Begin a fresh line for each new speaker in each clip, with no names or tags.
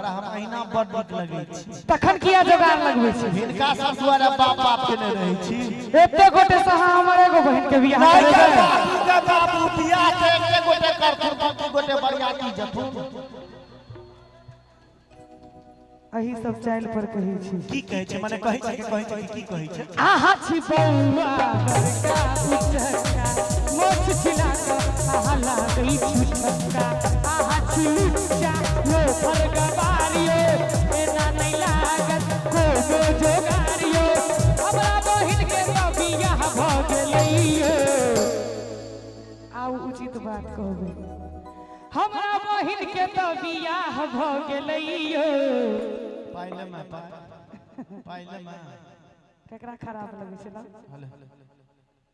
ओकरा हम अहिना बड नीक लगै छी।
तखन किया जोगार लगबै छी?
हिनका सब दुआरे बाप बाप केने रहै छी।
एते गोटे से अहाँ हमर एगो बहिन के बियाह
नहि
करेबै?
के बाबू के बाबू, बियाह तऽ एके गोटे करथुन, बाकी गोटे बरियाती जथुन।
एही सब चालि पर कहै छी।
की कहै छै? मने कहै छै कि कहै छै कि की कहै छै?
अहाँ छी बौआ बड़का उचक्का, मोछ छिला कऽ अहाँ लागै छी छक्का। अहाँ छी लुच्चा लोफर गवारियो, एना नहि लागत कोनो जोगारियो। हमरा बहिन के तऽ बियाह भऽ गेलैयो। आउ उचित बात कहबै। हमरा बहिन के तऽ बियाह भऽ गेलैयो।
पाइ लेमे? पाइ पाइ लेमे?
केकरा खराब लगै छै?
हले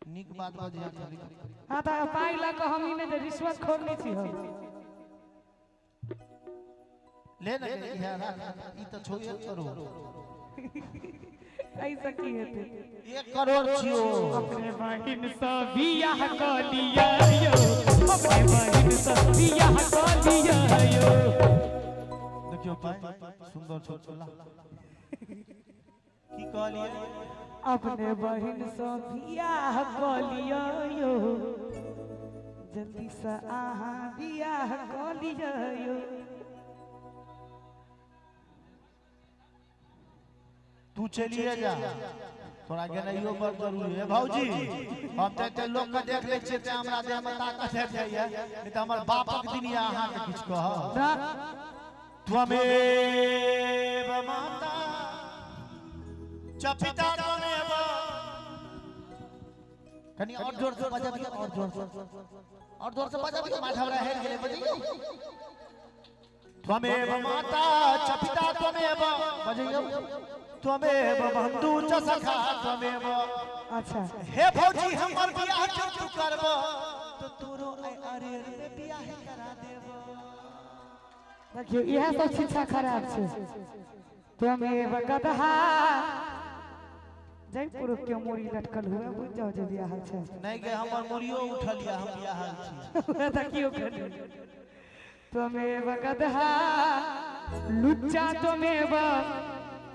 नीक बात बजिया खाली।
हाँ, तऽ पाइ लऽ कऽ हम ई नहि जे रिश्वतखोर नहि छी हम।
ले ने इएह राख, ई तऽ छौ 1 करोड़।
एहिसँ की हेतै?
1 करोड़ छियौ।
अपने बहिन सँ बियाह कऽ लिअ यौ, अपने बहिन सँ बियाह कऽ लिअ यौ।
देखियौ, पाइ सुन्दर छौ। ला, की कहलियै?
अपने बहिन सँ बियाह कऽ लिअ यौ, जल्दी से अहाँ बियाह कऽ लिअ यौ।
तू चलिए जा, तोरा गेनाइयो बड़ जरूरी है। भौजी, हम तऽ एते लोक के देख लै छियै तऽ हमरा देह मे ताकत आबि जाइए, नहि तऽ हमर बापक दिन यऽ अहाँके किछु कहब।
ना।
त्वमेव माता च पिता त्वमेव। कनि और जोर से बजबियौ, और जोर से, और जोर से बजबियौ। माधव राय हेर गेलै, बजैयौ। त्वमेव माता च पिता त्वमेव, बजैयौ। त्वमेव बन्धु च सखा त्वमेव।
अच्छा।
हे भौजी, हमर बियाह जब तू करब तो तोरो आइ अरेर में बियाह करा देब।
देखियौ, इएह सब शिक्षा खराब छै। त्वमेव गदहा, जाहि पुरुष के मूड़ी लटकल हुए, बुझि जाओ जे बियाह छै।
नहीं गे, हमर मुड़ियो उठल यऽ, हम बियाहल छी।
देखियौ कनि। त्वमेव गदहा लुच्चा त्वमेव,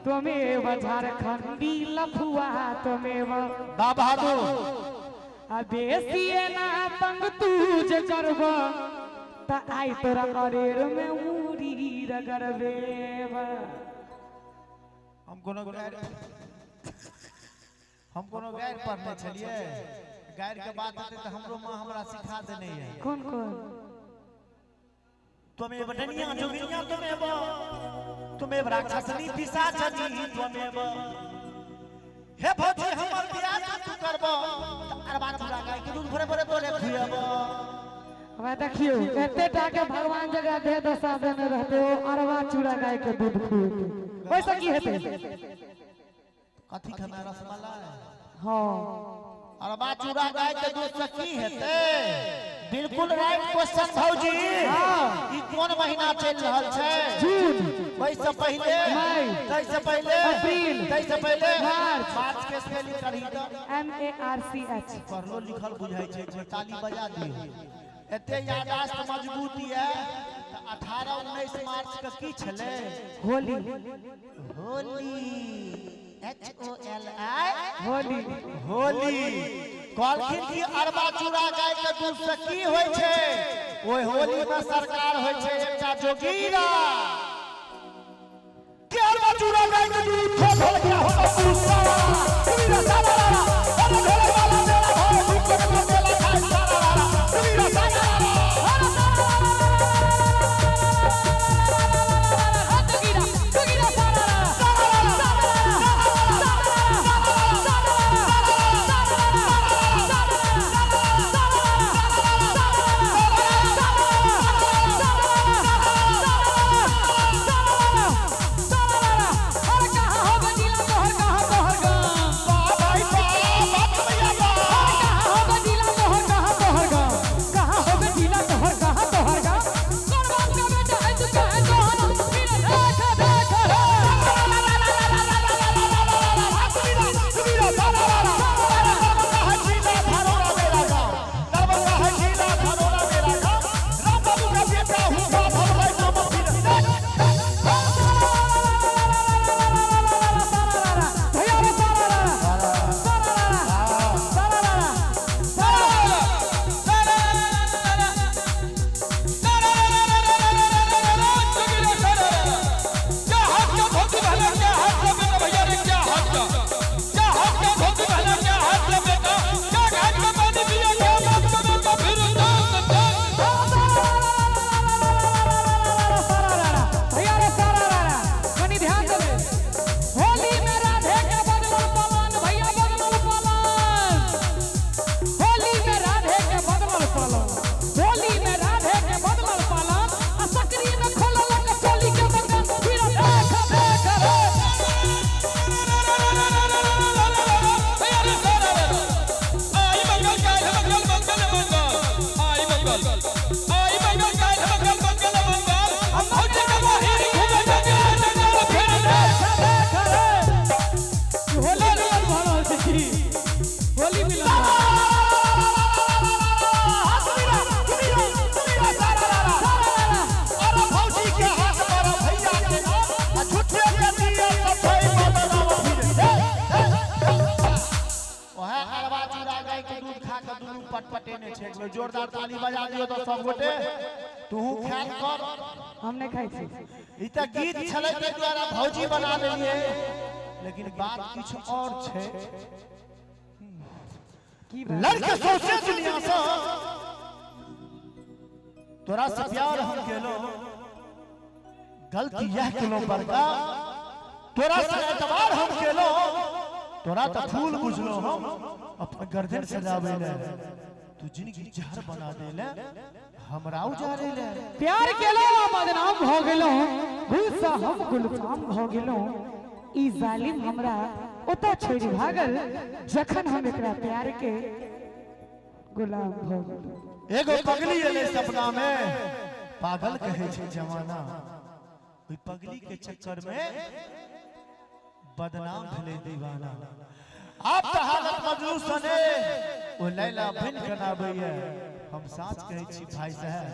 त्वमेव झारखंडी लफुआ त्वमेव।
बा बहादुर।
आ बेसी एना तंग तू जे करब त आइ तोरा अरेर में मूड़ी रगड़बेब।
हम कोनो गारि पढ़ने छलियै? गारि के बात हेतै तऽ हमरो माँ हमरा सिखा देने यऽ।
कोन कोन?
त्वमेव डनिया जोगिनिया त्वमेव, त्वमेव राक्षसनी पिशाचनी त्वमेव। हे भौजी, हमर बियाह जब तू करब तऽ अरबा चूड़ा गाय के दूध भोरे भोरे तोरे खुएब।
हमरा देखियौ, एते टा के भगवान जकरा देह दशा देने रहते, ओ अरवा चूड़ा गाय के दूध खुएते, ओहिसँ की हेतै?
कथी खेबै? रसमलाई?
हाँ।
अरबा चूड़ा गाय के दूध से की हेतै? बिल्कुल राइट क्वेश्चन। भौजी, ई कोन महीना चलि रहल छै?
जून।
ओहिसँ पहिले?
मई।
ताहिसँ पहिले?
अप्रैल।
ताहिसँ पहिले?
मार्च।
मार्च के स्पेलिंग करही तऽ।
MARCH।
पढ़लो लिखल बुझाइ छै जे, ताली बजा दियौ। एते यादाश्त मजबूत यऽ तऽ 18 19 मार्च के की छलै?
Holi.
Holi, HOLI।
Holi.
Holi. कहलखिन कि अरबा चूड़ा गाय के दूध से की होइ छै? ओहि होली में सरकार होइ छै एकटा जोगीरा के अरबा चूड़ा गाय के दूध खो ढोलकिया हो तो सारा जोगीरा सारा रा, अरे ढोलक वाला मेरा भाई भूख के मेला खाए सारा रा, जोगीरा सारा रा। पटेने छै। एक बेर जोरदार ताली बजा दियौ तऽ सब गोटे। तूहू ख्याल कर।
हम नहि खाइ छी।
ई तऽ गीत छलै ताहि दुआरे भौजी बना देलियै, लेकिन बात किछु और छै।
की बात?
लड़के सोचे दुनिया से तोरा से प्यार हम केलो, गलती यह केलो बड़का, तोरा से एतबार हम केलो, तोरा तो फूल बुझलो हम अपन गर्दन सजावे ले, तू जिंदगी जहर बना देले हमरा उजारे ले।
प्यार केलो बदनाम भ गेलो, गुस्सा हम गुलफाम भ गेलो। ई जालिम हमरा ओतऽ छोड़ि भागल जखन हम एकरा प्यार के गुलाम भ गेलो।
एगो पगली एलै सपना में, पागल कहै छै जमाना, ओहि पगली के चक्कर में बदनाम भेलै दीवाना। आब तऽ हालत मजनू सने ओ लैला बनि के आबैए। हम साँच कहै छी भाई साहब,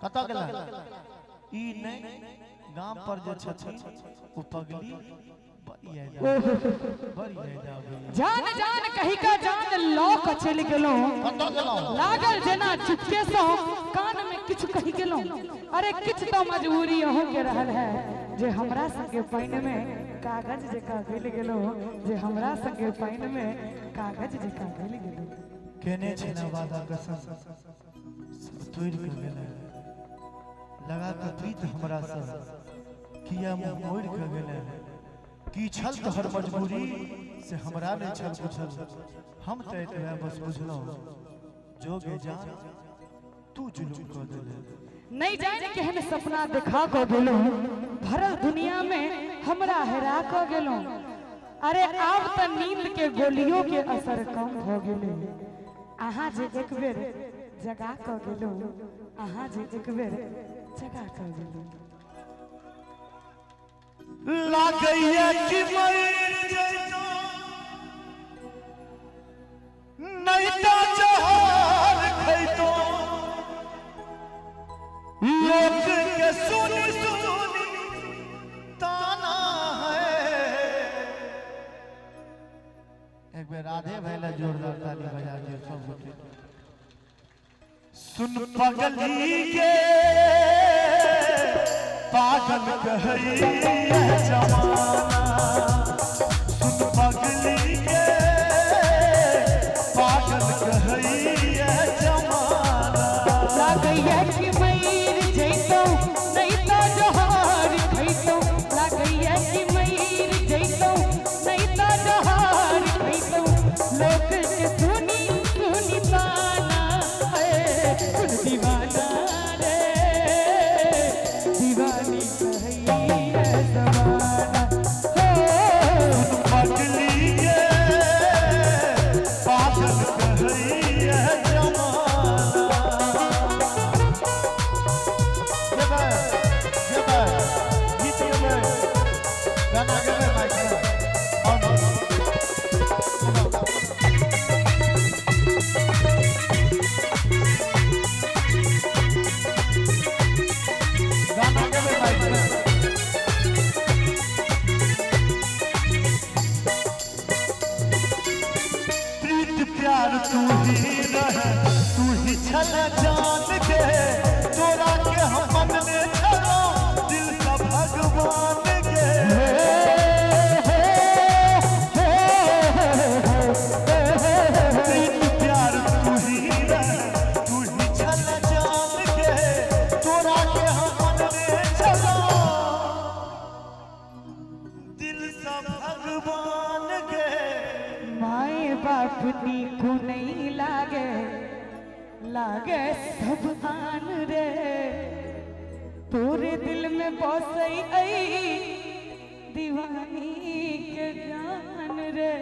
कतऽ गेला ई नहि, गाम पर जे छथिन ओ पगली बड़ी याद आबैए, बड़ी याद आबैए।
जान जान कही का जान लऽ कऽ चलि गेलहुँ,
कतऽ गेलहुँ?
लागल जेना चुपके सँ कान में किछु कहि गेलहुँ। अरे किछु तऽ मजबूरी अहूँ के रहल है जे हमरा संगे पानि में कागज जकाँ गलि गेलहुँ, जे हमरा संगे पानि में कागज जकाँ गलि गेलहुँ।
केने छै ना वादा कसम सब तोड़ि के गेलै, लगा के प्रीत हमरा से किया मुँह मोड़ि के गेलै, की छल तोहर मजबूरी से हमरा नहि छल बुझल, हम तऽ एतबे बस बुझलहुँ जोगे जान तू जुलुम कऽ देले।
नहीं जाने केहन सपना देखा कऽ गेलहुँ, भरल दुनिया में हमरा हेरा कऽ गेलहुँ। अरे आब तऽ नींद के गोलियों के असर कम भऽ गेलै, अहाँ जे एक बेर जगा कऽ गेलहुँ, अहाँ जे एक बेर जगा कऽ गेलहुँ।
लागैया कि मरि जइतौं नहीं तऽ जहर खैतौं, लोक के सुनि सुनि ताना है। एक बेर राधे भाई ला जोरदार ताली बजा दियौ सब गोटे। सुन पगली के पागल कहैया जमाना, सुन पगली के पागल कहैया जमाना।
लागैया कि मरि जइतौं नहीं तऽ जहर खैतौं, लागैया कि मरि जइतौं नहीं तऽ जहर खैतौं। लोक के सुनी सुनी ताना है, सुन दीवाना रे दीवानी कहैया जमाना। हो
पगली के पागल कहैया जमाना। गेबै, गेबै, गीत गेबै, गाना गेबै माइक में। आउ ना। गाना गेबै माइक में। प्रीत प्यार तू ही रहे, तू ही छल जान के, तोरा के हम मन में छलो दिल का भगवान के। प्रीत प्यार तू ही रहे, तू ही छल जान के, तोरा के हम मन में छलो दिल सा भगवान के।
माए बाप नीको नहीं लागे, लागे सब आन रे, तोरे दिल में बसई ऐ दीवानी के जान रे।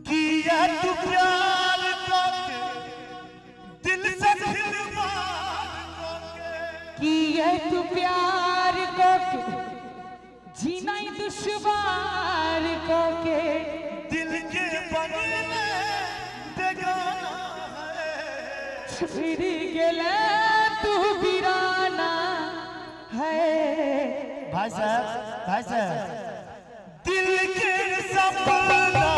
किया तू प्यार करके दिल से खिलवाड़ करके,
किया तू प्यार करके जीना ही दुश्वार करके,
दिल के बनने बेगाना है।
छिड़ गेले तू वीराना है।
भाई साहब, भाई साहब, दिल के सपना